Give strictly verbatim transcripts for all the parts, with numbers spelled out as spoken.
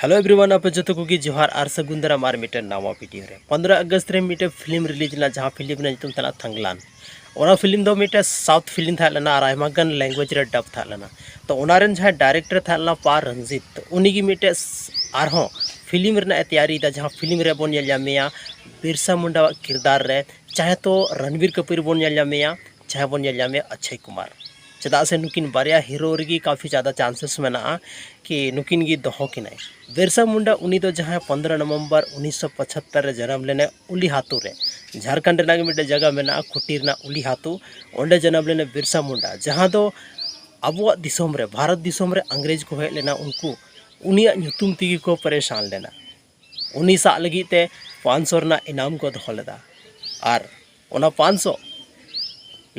Hello everyone, ᱟᱯᱮ ᱡᱚᱛᱚ ᱠᱚᱜᱮ ᱡᱚᱦᱟᱨ ᱟᱨ ᱥᱟᱹᱜᱩᱱ ᱫᱟᱨᱟᱢ ᱟᱨ ᱢᱤᱫᱴᱮᱱ ᱱᱟᱣᱟ ᱵᱷᱤᱰᱤᱭᱳ ᱨᱮ᱾ ᱯᱚᱱᱨᱚ ᱟᱜᱚᱥᱴ ᱨᱮ ᱢᱤᱫᱴᱮᱱ ᱯᱷᱤᱞᱢ ᱨᱤᱞᱤᱡᱽ ᱞᱮᱱᱟ, ᱡᱟᱦᱟᱸ ᱯᱷᱤᱞᱢ ᱨᱮᱱᱟᱜ ᱧᱩᱛᱩᱢ ᱛᱟᱦᱮᱸ ᱞᱮᱱᱟ ᱛᱷᱟᱝᱞᱟᱱ᱾ ᱚᱱᱟ ᱯᱷᱤᱞᱢ ᱫᱚ ᱢᱤᱫᱴᱮᱱ ᱥᱟᱣᱩᱛᱷ ᱯᱷᱤᱞᱢ ᱛᱟᱦᱮᱸ ᱞᱮᱱᱟ ᱟᱨ ᱟᱭᱢᱟ ᱜᱟᱱ ᱞᱮᱝᱜᱩᱭᱮᱡᱽ ᱨᱮ ᱰᱟᱵᱽ ᱛᱟᱦᱮᱸ ᱞᱮᱱᱟ᱾ ᱛᱚ ᱚᱱᱟ ᱨᱮᱱ ᱡᱟᱦᱟᱸᱭ ᱰᱟᱭᱨᱮᱠᱴᱚᱨ ᱛᱟᱦᱮᱸ ᱞᱮᱱᱟ ᱯᱟ ᱨᱚᱧᱡᱤᱛ, ᱩᱱᱤ ᱜᱮ ᱢᱤᱫᱴᱮᱱ ᱟᱨᱦᱚᱸ ᱯᱷᱤᱞᱢ ᱨᱮᱱᱟᱜ ᱮ ᱛᱮᱭᱟᱨᱤᱭᱮᱫᱟ, ᱡᱟᱦᱟᱸ ᱯᱷᱤᱞᱢ ᱨᱮ ᱵᱚᱱ ᱧᱮᱞ ᱧᱟᱢᱮᱭᱟ ᱵᱤᱨᱥᱟ ᱢᱩᱱᱰᱟᱣᱟᱜ ᱠᱤᱨᱫᱟᱨ ᱨᱮ, ᱪᱟᱦᱮ ᱛᱚ ᱨᱚᱱᱵᱤᱨ ᱠᱟᱯᱩᱨ ᱵᱚᱱ ᱧᱮᱞ ᱧᱟᱢᱮᱭᱟ, ᱪᱟᱦᱮ ᱵᱚᱱ ᱧᱮᱞ ᱧᱟᱢᱮᱭᱟ ᱚᱠᱥᱚᱭ ᱠᱩᱢᱟᱨ᱾ ᱪᱮᱫᱟᱜ ᱥᱮ ᱱᱩᱠᱤᱱ ᱵᱟᱨᱭᱟ ᱦᱤᱨᱳ ᱨᱮᱜᱮ ᱠᱟᱯᱷᱤ ᱡᱟᱫᱟ ᱪᱟᱱᱥᱮᱥ ᱢᱮᱱᱟᱜᱼᱟ ᱠᱤ ᱱᱩᱠᱤᱱ ᱜᱮ ᱫᱚᱦᱚ ᱠᱤᱱᱟᱭ᱾ ᱵᱤᱨᱥᱟ ᱢᱩᱱᱰᱟ ᱩᱱᱤ ᱫᱚ ᱡᱟᱦᱟᱸᱭ ᱯᱚᱱᱨᱚ ᱱᱚᱵᱷᱮᱢᱵᱚᱨ ᱩᱱᱤᱥᱥᱚ ᱯᱚᱸᱪᱟᱛᱛᱚᱨ ᱨᱮ ᱡᱟᱱᱟᱢ ᱞᱮᱱᱟᱭ ᱩᱞᱤᱦᱟᱛᱩ ᱨᱮ, ᱡᱷᱟᱲᱠᱷᱚᱸᱰ ᱨᱮᱱᱟᱜ ᱜᱮ ᱢᱤᱫᱴᱮᱱ ᱡᱟᱭᱜᱟ ᱢᱮᱱᱟᱜᱼᱟ ᱠᱷᱩᱴᱤ ᱨᱮᱱᱟᱜ ᱩᱞᱤᱦᱟᱛᱩ, ᱚᱸᱰᱮ ᱡᱟᱱᱟᱢ ᱞᱮᱱᱟᱭ ᱵᱤᱨᱥᱟ ᱢᱩᱱᱰᱟ, ᱡᱟᱦᱟᱸ ᱫᱚ ᱟᱵᱚᱣᱟᱜ ᱫᱤᱥᱚᱢ ᱨᱮ, ᱵᱷᱟᱨᱚᱛ ᱫᱤᱥᱚᱢ ᱨᱮ ᱤᱝᱨᱮᱡᱽ ᱠᱚ ᱦᱮᱡ ᱞᱮᱱᱟ, ᱩᱱᱠᱩ ᱩᱱᱤᱭᱟᱜ ᱧᱩᱛᱩᱢ ᱛᱮᱜᱮ ᱠᱚ ᱯᱟᱨᱤᱥᱟᱱ ᱞᱮᱱᱟ᱾ ᱩᱱᱤ ᱥᱟᱵ ᱞᱟᱹᱜᱤᱫ ᱛᱮ ᱯᱟᱸᱪᱥᱚ ᱨᱮᱱᱟᱜ ᱤᱱᱟᱢ ᱠᱚ ᱫᱚᱦᱚ ᱞᱮᱫᱟ ᱟᱨ ᱚᱱᱟ ᱯᱟᱸᱪᱥᱚ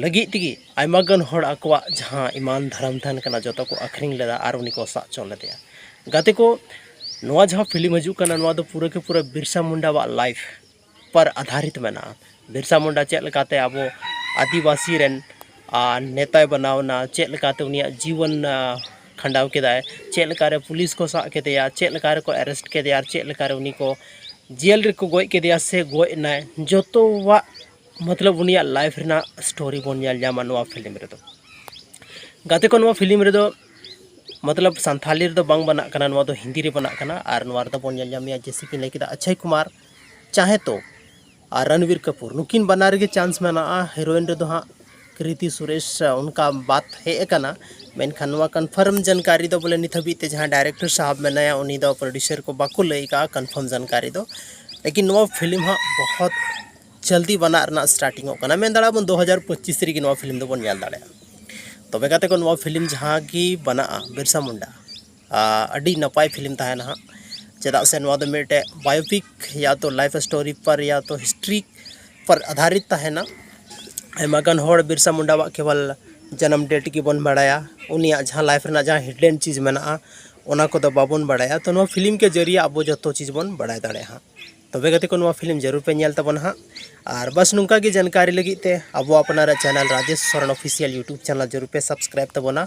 ᱞᱟᱹᱜᱤᱫ ᱛᱮᱜᱮ ᱟᱭᱢᱟ ᱜᱟᱱ ᱦᱚᱲ ᱟᱠᱚᱣᱟᱜ ᱡᱟᱦᱟᱸ ᱤᱢᱟᱱ ᱫᱷᱚᱨᱚᱢ ᱛᱟᱦᱮᱱ ᱠᱟᱱᱟ, ᱡᱚᱛᱚ ᱠᱚ ᱟᱹᱠᱷᱨᱤᱧ ᱞᱮᱫᱟ ᱟᱨ ᱩᱱᱤ ᱠᱚ ᱥᱟᱵ ᱦᱚᱪᱚ ᱞᱮᱫᱮᱭᱟ᱾ ᱜᱟᱛᱮ ᱠᱚ, ᱱᱚᱣᱟ ᱡᱟᱦᱟᱸ ᱯᱷᱤᱞᱢ ᱦᱤᱡᱩᱜ ᱠᱟᱱᱟ, ᱱᱚᱣᱟ ᱫᱚ ᱯᱩᱨᱟᱹ ᱠᱮ ᱯᱩᱨᱟᱹ ᱵᱤᱨᱥᱟ ᱢᱩᱱᱰᱟᱣᱟᱜ ᱞᱟᱭᱤᱯᱷ ᱯᱟᱨ ᱟᱫᱷᱟᱨᱤᱛ ᱢᱮᱱᱟᱜᱼᱟ᱾ ᱵᱤᱨᱥᱟ ᱢᱩᱱᱰᱟ ᱪᱮᱫ ᱞᱮᱠᱟᱛᱮ ᱟᱵᱚ ᱟᱹᱫᱤᱵᱟᱹᱥᱤ ᱨᱮᱱ ᱟᱨ ᱱᱮᱛᱟᱭ ᱵᱮᱱᱟᱣ ᱮᱱᱟ, ᱪᱮᱫ ᱞᱮᱠᱟᱛᱮ ᱩᱱᱤᱭᱟᱜ ᱡᱤᱵᱚᱱ ᱠᱷᱟᱸᱰᱟᱣ ᱠᱮᱫᱟᱭ, ᱪᱮᱫ ᱞᱮᱠᱟᱨᱮ ᱯᱩᱞᱤᱥ ᱠᱚ ᱥᱟᱵ ᱠᱮᱫᱮᱭᱟ, ᱪᱮᱫ ᱞᱮᱠᱟ ᱨᱮᱠᱚ ᱟᱨᱮᱥᱴ ᱠᱮᱫᱮᱭᱟ ᱟᱨ ᱪᱮᱫ ᱞᱮᱠᱟᱨᱮ ᱩᱱᱤ ᱠᱚ ᱡᱮᱞ ᱨᱮᱠᱚ ᱜᱚᱡ ᱠᱮᱫᱮᱭᱟ ᱥᱮ ᱜᱚᱡ ᱮᱱᱟᱭ, ᱡᱚᱛᱚᱣᱟᱜ ᱢᱚᱛᱞᱚᱵ ᱩᱱᱤᱭᱟᱜ ᱞᱟᱭᱤᱯᱷ ᱨᱮᱱᱟᱜ ᱥᱴᱳᱨᱤ ᱵᱚᱱ ᱧᱮᱞ ᱧᱟᱢᱟ ᱱᱚᱣᱟ ᱯᱷᱤᱞᱢ ᱨᱮᱫᱚ᱾ ᱜᱟᱛᱮ ᱠᱚ, ᱱᱚᱣᱟ ᱯᱷᱤᱞᱢ ᱨᱮᱫᱚ ᱢᱚᱛᱞᱚᱵ ᱥᱟᱱᱛᱷᱟᱞᱤ ᱨᱮᱫᱚ ᱵᱟᱝ ᱵᱮᱱᱟᱜ ᱠᱟᱱᱟ, ᱱᱚᱣᱟ ᱫᱚ ᱦᱤᱱᱫᱤ ᱨᱮ ᱵᱮᱱᱟᱜ ᱠᱟᱱᱟ᱾ ᱟᱨ ᱱᱚᱣᱟ ᱨᱮᱫᱚ ᱵᱚᱱ ᱧᱮᱞ ᱧᱟᱢᱮᱭᱟ, ᱡᱮᱭᱥᱮ ᱠᱤ ᱞᱟᱹᱭ ᱠᱮᱫᱟ, ᱚᱠᱥᱚᱭ ᱠᱩᱢᱟᱨ ᱪᱟᱦᱮ ᱛᱚ ᱟᱨ ᱨᱚᱱᱵᱤᱨ ᱠᱟᱯᱩᱨ, ᱱᱩᱠᱤᱱ ᱵᱟᱱᱟᱨ ᱨᱮᱜᱮ ᱪᱟᱱᱥ ᱢᱮᱱᱟᱜᱼᱟ᱾ ᱦᱤᱨᱳᱭᱤᱱ ᱨᱮᱫᱚ ᱦᱟᱸᱜ ᱠᱨᱤᱛᱤ ᱥᱩᱨᱮᱥ ᱚᱱᱠᱟ ᱵᱟᱛ ᱦᱮᱡ ᱟᱠᱟᱱᱟ, ᱢᱮᱱᱠᱷᱟᱱ ᱱᱚᱣᱟ ᱠᱚᱱᱯᱷᱟᱨᱢ ᱡᱟᱱᱠᱟᱨᱤ ᱫᱚ ᱵᱚᱞᱮ ᱱᱤᱛ ᱦᱟᱹᱵᱤᱡ ᱛᱮ ᱡᱟᱦᱟᱸ ᱰᱟᱭᱨᱮᱠᱴᱚᱨ ᱥᱟᱦᱟᱵ ᱢᱮᱱᱟᱭᱟ, ᱩᱱᱤ ᱫᱚ ᱯᱨᱚᱰᱭᱩᱥᱟᱨ ᱠᱚ ᱵᱟᱠᱚ ᱞᱟᱹᱭ ᱟᱠᱟᱫᱼᱟ ᱠᱚᱱᱯᱷᱟᱨᱢ ᱡᱟᱱᱠᱟᱨᱤ ᱫᱚ᱾ ᱞᱮᱠᱤᱱ ᱱᱚᱣᱟ ᱯᱷᱤᱞᱢ ᱦᱟᱸᱜ ᱵᱚᱦᱚᱛ ᱡᱚᱞᱫᱤ ᱵᱟᱱᱟᱜ ᱨᱮᱱᱟᱜ ᱥᱴᱟᱨᱴᱤᱝ ᱚᱜ ᱠᱟᱱᱟ, ᱢᱮᱱ ᱫᱟᱲᱮᱭᱟᱜᱼᱟ ᱵᱚᱱ ᱫᱩ ᱦᱟᱡᱟᱨ ᱯᱚᱸᱪᱤᱥ ᱨᱮᱜᱮ ᱱᱚᱣᱟ ᱯᱷᱤᱞᱢ ᱫᱚᱵᱚᱱ ᱧᱮᱞ ᱫᱟᱲᱮᱭᱟᱜᱼᱟ᱾ ᱛᱚᱵᱮ ᱜᱟᱛᱮ ᱠᱚ, ᱱᱚᱣᱟ ᱯᱷᱤᱞᱢ ᱡᱟᱦᱟᱸ ᱜᱮ ᱵᱮᱱᱟᱜᱼᱟ ᱵᱤᱨᱥᱟ ᱢᱩᱱᱰᱟ, ᱟᱹᱰᱤ ᱱᱟᱯᱟᱭ ᱯᱷᱤᱞᱢ ᱛᱟᱦᱮᱱᱟ ᱦᱟᱸᱜ᱾ ᱪᱮᱫᱟᱜ ᱥᱮ ᱱᱚᱣᱟ ᱫᱚ ᱢᱤᱫᱴᱮᱡ ᱵᱟᱭᱳᱯᱤᱠ ᱭᱟ ᱛᱚ ᱞᱟᱭᱤᱯᱷ ᱥᱴᱳᱨᱤ ᱯᱟᱨ ᱭᱟ ᱛᱚ ᱦᱤᱥᱴᱨᱤ ᱯᱟᱨ ᱟᱫᱷᱟᱨᱤᱛ ᱛᱟᱦᱮᱱᱟ᱾ ᱟᱭᱢᱟ ᱜᱟᱱ ᱦᱚᱲ ᱵᱤᱨᱥᱟ ᱢᱩᱱᱰᱟᱣᱟᱜ ᱠᱮᱵᱚᱞ ᱡᱟᱱᱟᱢ ᱰᱮᱴ ᱜᱮᱵᱚᱱ ᱵᱟᱲᱟᱭᱟ, ᱩᱱᱤᱭᱟᱜ ᱡᱟᱦᱟᱸ ᱞᱟᱭᱤᱯᱷ ᱨᱮᱱᱟᱜ ᱡᱟᱦᱟᱸ ᱦᱤᱰᱮᱱ ᱪᱤᱡᱽ ᱢᱮᱱᱟᱜᱼᱟ, ᱚᱱᱟ ᱠᱚᱫᱚ ᱵᱟᱵᱚᱱ ᱵᱟᱲᱟᱭᱟ᱾ ᱛᱚ ᱱᱚᱣᱟ ᱯᱷᱤᱞᱢ ᱠᱮ ᱡᱟᱹᱨᱤᱭᱟ ᱟᱵᱚ ᱡᱚᱛᱚ ᱪᱤᱡᱽ ᱵᱚᱱ ᱵᱟᱲᱟᱭ ᱫᱟᱲᱮᱭᱟᱜᱼᱟ ᱦᱟᱸᱜ᱾ ᱛᱚᱵᱮ ᱜᱟᱛᱮ ᱠᱚ, ᱱᱚᱣᱟ ᱯᱷᱤᱞᱢ ᱡᱟᱹᱨᱩᱲ ᱯᱮ ᱧᱮᱞ ᱛᱟᱵᱚᱱᱟ ᱦᱟᱸᱜ᱾ ᱟᱨ ᱵᱟᱥ ᱱᱚᱝᱠᱟ ᱜᱮ ᱡᱟᱱᱠᱟᱨᱤ ᱞᱟᱹᱜᱤᱫ ᱛᱮ ᱟᱵᱚ ᱟᱯᱱᱟᱨᱟᱜ channel Rajesh Soren official YouTube channel ᱡᱟᱹᱨᱩᱲ ᱯᱮ ᱥᱟᱵᱥᱠᱨᱟᱭᱤᱵ ᱛᱟᱵᱚᱱᱟ᱾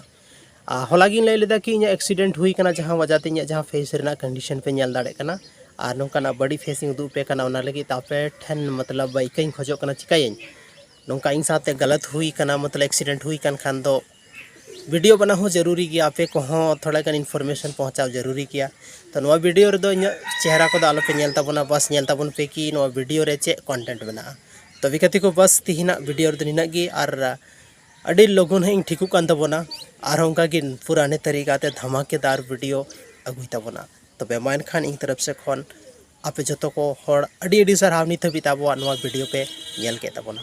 ᱟᱨ ᱦᱚᱞᱟ ᱜᱤᱧ ᱞᱟᱹᱭ ᱞᱮᱫᱟ ᱠᱤ ᱤᱧᱟᱹᱜ ᱮᱠᱥᱤᱰᱮᱱᱴ ᱦᱩᱭ ᱠᱟᱱᱟ, ᱡᱟᱦᱟᱸ ᱣᱟᱡᱟᱛᱮ ᱤᱧᱟᱹᱜ ᱡᱟᱦᱟᱸ ᱯᱷᱮᱥ ᱨᱮᱱᱟᱜ ᱠᱚᱱᱰᱤᱥᱚᱱ ᱯᱮ ᱧᱮᱞ ᱫᱟᱲᱮᱭᱟᱜ ᱠᱟᱱᱟ, ᱟᱨ ᱱᱚᱝᱠᱟᱱᱟᱜ ᱵᱟᱹᱲᱤᱡ ᱯᱷᱮᱥ ᱤᱧ ᱩᱫᱩᱜ ᱟᱯᱮ ᱠᱟᱱᱟ, ᱚᱱᱟ ᱞᱟᱹᱜᱤᱫ ᱛᱮ ᱟᱯᱮ ᱴᱷᱮᱱ ᱢᱚᱛᱞᱚᱵ ᱤᱠᱟᱹᱧ ᱠᱷᱚᱡᱚᱜ ᱠᱟᱱᱟ᱾ ᱪᱤᱠᱟᱹᱭᱟᱹᱧ, ᱱᱚᱝᱠᱟ ᱤᱧ ᱥᱟᱶᱛᱮ ᱜᱟᱞᱟᱛ ᱦᱩᱭ ᱠᱟᱱᱟ, ᱢᱚᱛᱞᱚᱵ ᱮᱠᱥᱤᱰᱮᱱᱴ ᱦᱩᱭ ᱠᱟᱱ ᱠᱷᱟᱱ ᱫᱚ ᱵᱷᱤᱰᱤᱭᱳ ᱵᱮᱱᱟᱣ ᱦᱚᱸ ᱡᱟᱹᱨᱩᱨᱤ ᱜᱮᱭᱟ, ᱟᱯᱮ ᱠᱚᱦᱚᱸ ᱛᱷᱚᱲᱟ ᱜᱟᱱ ᱤᱱᱯᱷᱚᱨᱢᱮᱥᱚᱱ ᱯᱚᱦᱚᱸᱪᱟᱣ ᱡᱟᱹᱨᱩᱨᱤ ᱜᱮᱭᱟ᱾ ᱛᱚ ᱱᱚᱣᱟ ᱵᱷᱤᱰᱤᱭᱳ ᱨᱮᱫᱚ ᱤᱧᱟᱹᱜ ᱪᱮᱦᱨᱟ ᱠᱚᱫᱚ ᱟᱞᱚᱯᱮ ᱧᱮᱞ ᱛᱟᱵᱚᱱᱟ, ᱵᱟᱥ ᱧᱮᱞ ᱛᱟᱵᱚᱱ ᱯᱮ ᱠᱤ ᱱᱚᱣᱟ ᱵᱷᱤᱰᱤᱭᱳ ᱨᱮ ᱪᱮᱫ ᱠᱚᱱᱴᱮᱱᱴ ᱢᱮᱱᱟᱜᱼᱟ᱾ ᱛᱚᱵᱮ ᱜᱟᱛᱮ ᱠᱚ, ᱵᱟᱥ ᱛᱤᱦᱤᱧᱟᱜ ᱵᱷᱤᱰᱤᱭᱳ ᱨᱮᱫᱚ ᱱᱤᱱᱟᱹᱜ ᱜᱮ, ᱟᱨ ᱟᱹᱰᱤ ᱞᱚᱜᱚᱱ ᱦᱟᱸᱜ ᱤᱧ ᱴᱷᱤᱠᱚᱜ ᱠᱟᱱ ᱛᱟᱵᱚᱱᱟ᱾ ᱟᱨᱦᱚᱸ ᱚᱱᱠᱟ ᱜᱮ ᱯᱩᱨᱟᱱᱮ ᱛᱟᱹᱨᱤᱠᱟ ᱛᱮ ᱫᱷᱟᱢᱟᱠᱮᱫᱟᱨ ᱵᱷᱤᱰᱤᱭᱳ ᱟᱹᱜᱩᱭ ᱛᱟᱵᱚᱱᱟ᱾ ᱛᱚᱵᱮ ᱢᱟ ᱮᱱᱠᱷᱟᱱ ᱤᱧ ᱛᱚᱨᱚᱯ ᱥᱮ ᱠᱷᱚᱱ ᱟᱯᱮ ᱡᱚᱛᱚ ᱠᱚ ᱦᱚᱲ ᱟᱹᱰᱤ ᱟᱹᱰᱤ ᱥᱟᱨᱦᱟᱣ ᱱᱤᱛ ᱦᱟᱹᱵᱤᱡ ᱛᱮ ᱟᱵᱚᱣᱟᱜ ᱱᱚᱣᱟ ᱵᱷᱤᱰᱤᱭᱳ ᱯᱮ ᱧᱮᱞ ᱠᱮᱫ ᱛᱟᱵᱚᱱᱟ᱾